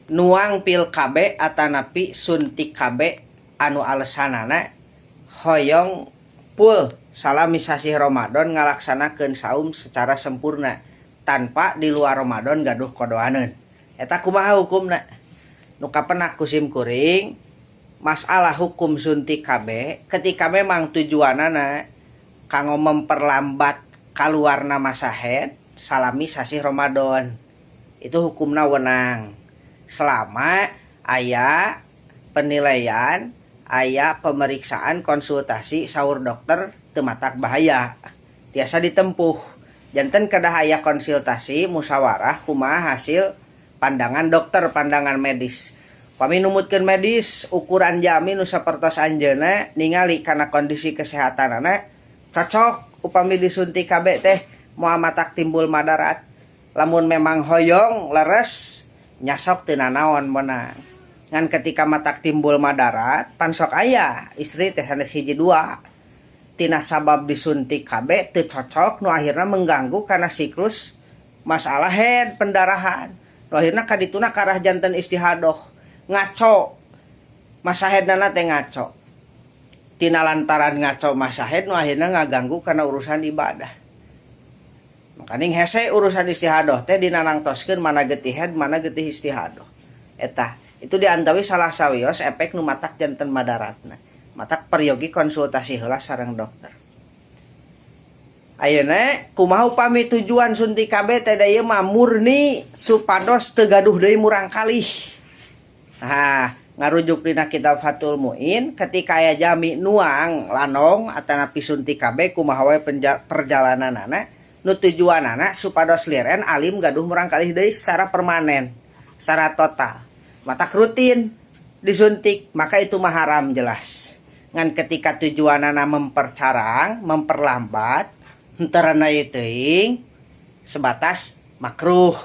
Nuang pil KB atanapi suntik KB anu alesanana hoyong full salami sasih Ramadan ngalaksanakeun saum secara sempurna tanpa di luar Ramadan gaduh qodoaneun. Eta kumaha hukumna? Nu kapenak ku sim kuring, masalah hukum suntik KB ketika memang tujuanana kanggo memperlambat kaluarna masa haid salami sasih Ramadan, itu hukumna wenang selama aya penilaian, aya pemeriksaan, konsultasi saur dokter teu matak bahaya, tiasa ditempuh. Janten kedah aya konsultasi, musyawarah, kumaha hasil pandangan dokter, pandangan medis. Pami numutkeun medis, ukuran jalmi nu sapertos anjeunna ningali kana kondisi kesehatanana cocok upami disuntik KB teh moal matak timbul madarat. Lamun memang hoyong leres nya sok, teu nanaon, meunang. Ngan ketika matak timbul madarat, pan sok aya istri teh sanes hiji dua tina sabab disuntik KB teu cocok, nu akhirna mengganggu karena siklus masalah haid, pendarahan, nu akhirna kadituna karah janten istihadoh, ngaco masa haidna teh, ngaco tina lantaran ngaco masa haid, nu akhirna ngaganggu karena urusan ibadah. Makanya hese urusan istihadoh teh dinanangtoskeun mana getih haid, mana getih istihadoh. Eta itu diantawi salah sawios efek nu matak janten madaratna. Matak peryogi konsultasi heula sareng dokter. Ayeuna kumaha upami tujuan suntik KB teh, da ieu mah murni supados teu gaduh deui murang kalih? Nah, ngarujuk dina kitab Fathul Muin, ketika aya jalmi nuang lanong atanapi suntik KB, kumaha wae perjalananana, nu tujuanana supados liren alim gaduh murang kalih deui secara permanen, secara total, matak rutin disuntik, maka itu mah haram jelas. Ngan ketika tujuanana mempercarang, memperlambat, henteu teuing, sebatas makruh,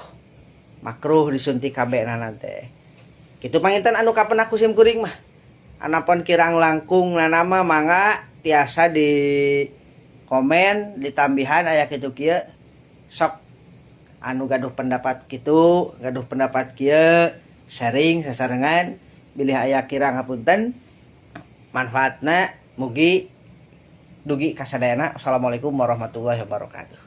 makruh disuntik KB na teh. Kitu panginten anu kapenak ku sim kuring mah. Anapun kirang langkung nama, mangga tiasa di komen, ditambihan aya kitu kieu. Sok anu gaduh pendapat kitu, gaduh pendapat kieu, sharing sasarengan. Bilih aya kirang, hapunten. Manfaatna mugi dugi kasadayana. Assalamualaikum warahmatullahi wabarakatuh.